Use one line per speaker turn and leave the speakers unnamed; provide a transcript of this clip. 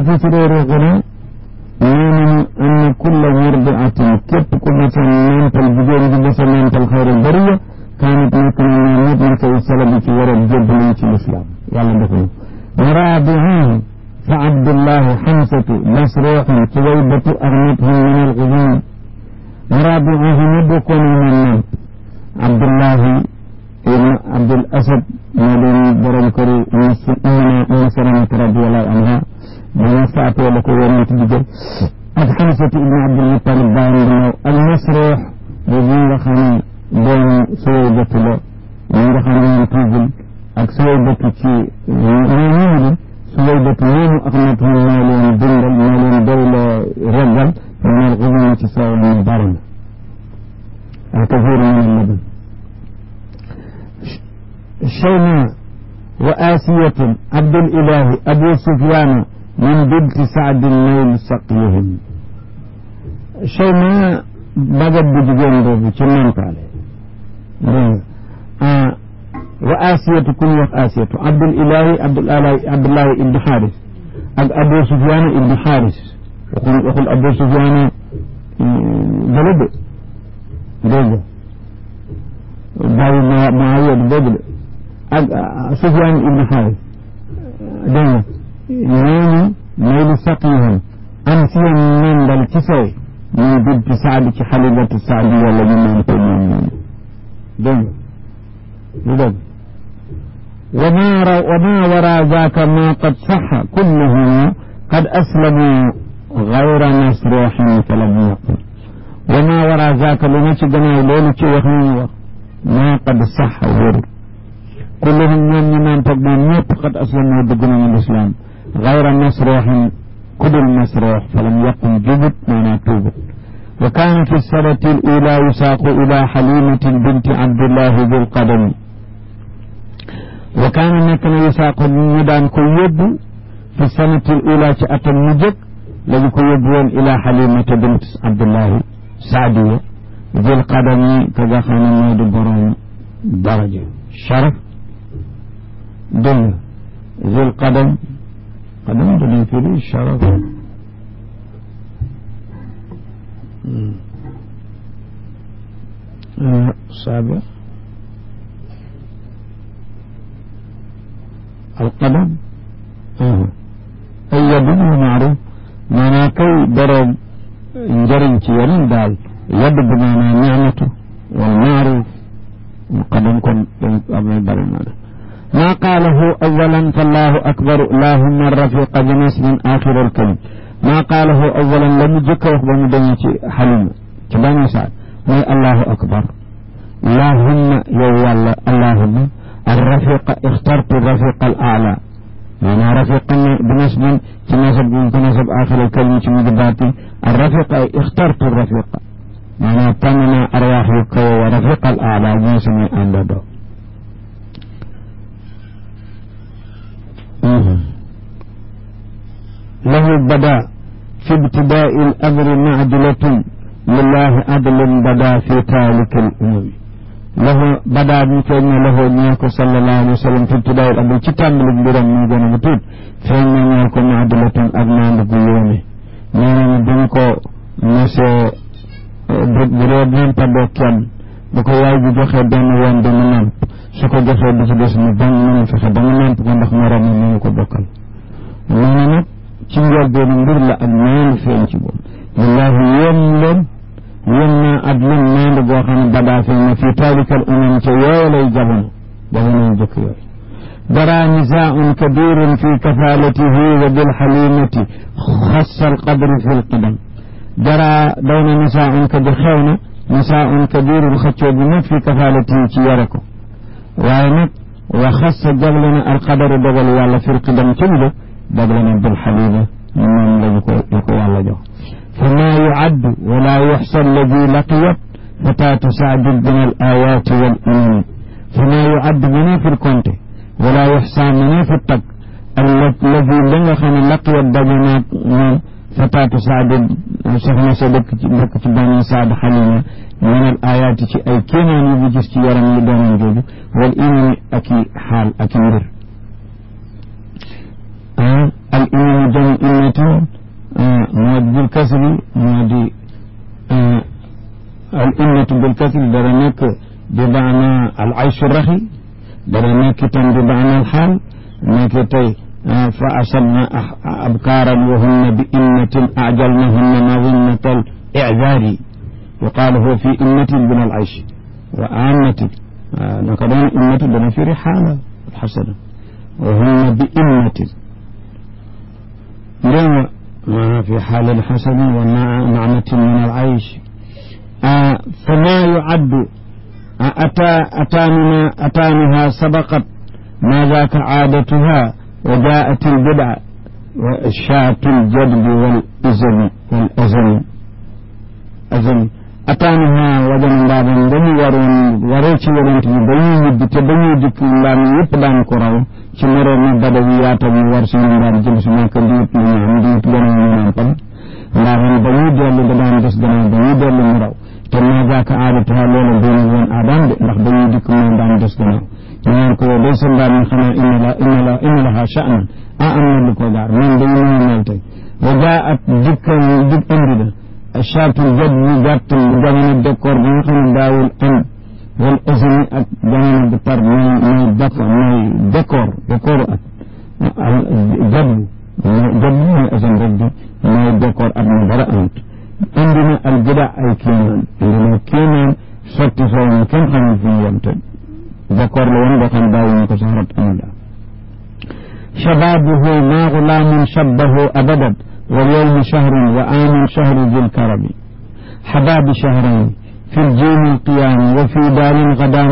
في سرور غنى نيني أن كل مرضعة كيف كل سنين فالبجين بسنين فالخير البرية كانت ممكن أن يمكن سيسلم في ورد جبل في الإسلام يلا دخلوا ورابعاه فعبد الله حمسة مسروح سويبة أغنتهم من الغزون ورابعاه نبكون من النام عبد الله ابن عبد الأسد مدين برنكري من سلمة رضي الله عنها من ساعته لك ورمت بجل حمسة ابن عبد المطلب بان المسروح وزين خاني بين سويبة له من خاني تنزل ak suwaybatu ci ñooñu suwaybatu ñooñu axnatuhum moo leen dundal moo leen doyla reggal min alxudumi ci soow mi bari na alkasiru min allaban shayma wa asiyatun abdul ilahi abu sufyana min binti saadin mayl saqlihim shayma bagat bu jigéen boobu ci nantaale وآسية كل وقت آسية عبد الله ابن حارث أبو سفيان ابن حارث يقول أبو سفيان جلد داوي معاوية بدل سفيان ابن حارث داوي يعني ميل سقيهم أمسيا من بالكسوي من بنت سعد حليبة السعدية الذي من تنين داوي وما وراء ذاك ما قد صح كله قد أسلموا غير مسروح فلم يقل وما وراء ذاك لنشدنا ليلة وخيوة ما قد صح غير كلهم من تقبل قد أسلموا بدون الإسلام غير مسروح كل المسروح فلم يقل جبت ما توبت وكان في السنة الأولى يساق إلى حليمة بنت عبد الله ذي القدم وكان نكنا يساق المدان كيب في السنة الأولى أتى النجد الذي كيبون إلى حليمة بنت عبد الله سعدية ذي القدم كذا خان الناد البرون درجة شرف دنيا ذي القدم قدم دنيا في الشرف سابع القدم أي يدنه معروف معنى كي درب انجرين تيرين دال يد بمعنى نعمته والمعروف القدم كن أبنى برمانا ما قاله أولا فالله أكبر اللهم الرفيق جنس من آخر الكلم ما قاله أولا لم يجكه بمدنية حليمة كباني سعد الله أكبر اللهم يوالله اللهم الرفيق اخترت الرفيق الأعلى يعني رفيق بنسب تناسب آخر الكلمة مجباتي الرفيق اخترت الرفيق يعني تمنى أرواحك ورفيق الأعلى جنسني أنددو له بدا في ابتداء الأمر معدلة لله عدل بدا في تالك الأمم له بدا بكين له نيكو صلى الله عليه وسلم في ابتداء الأمر كتاب من البرم ميجان مطود فإن نيكو معدلة أبنان بقيومه نيني دنكو نسو برودين تبوكيان بكو واجي جوخي بين وان دمنان سكو جوخي بسدس مبان من فخي دمنان بكو ndax moram ni ko bokkal nana nak ci ngor do mbir la ak ñaan feñ ci bom wallahi yeen leen yeenna adlan nand go xam bada fe na fi talikal umam ci yoolay jamono jamono jëk yoy dara nizaa'un kabirun fi kafalatihi wa bil halimati khassa al qadr fi al qadam dara dawna nizaa'un ka di xewna nizaa'un kabirun xaccio bi fi kafalatihi ci yarako waye nak وخص جبلنا القدر دبل ولا في القدم كله دبلنا بالحليمة من يكو على جو فما يعد ولا يحصى الذي لقيت فتاة سعد من الآيات والأمم فما يعد مني في الكونت ولا يحصى مني في الطب الذي لنخن لقيت دبلنا فتاة سعد سخنا سبك بني سعد حليمة من الآيات أي كنا نبجس يرم يدون والإيمان أكي حال أكي مر الإمام جمع إمة مواد بالكسر مواد الإمة بالكسر درنك بمعنى العيش الرخي درنك تم بمعنى الحال نكتي فأصبنا أبكارا وهن بإمة أعجلنهن مظنة الإعذار وقال هو في إمة من العيش وآمة نقدان إمة بنفير حالة الحسنة وهن بإمة لما في حال الحسن ونعمة من العيش فما يعد أتانها سبقت ما ذاك عادتها وجاءت البدع وشاة الجدب والأزل أتانها وجن بابا بني وريتي ورنتي بني يدت بني دك لام يبدان كراو شمرو من بدويات ورسين بار جلس ما كديت من عندي بني من فم لام بني دل بدان دس دنا بني دل مراو تما ذاك عادتها لولا بني وان آدم ndax بني دك من دان دس دنا ñaan ko day sandal ni xana inna laha sha'nan amna lu ko dar min dañu mel tay wa ja'at dikkan dik andina ashatu jaddu gattul jamono décor bi nga xam daawul am wal azmi ak jamono bu tar mooy décor ak jaddu mooy azam rek di mooy décor ak mu dara amut andina al bida ay kéemaan sotti soo ñu kenn xamul fi ñu yem te ذكر لون بخن داوين كسهرت أمدا شبابه ما غلام شبه أبدا واليوم شهر وآن شهر ذي الكرم حباب شهرين في الجيم القيام وفي دار غدا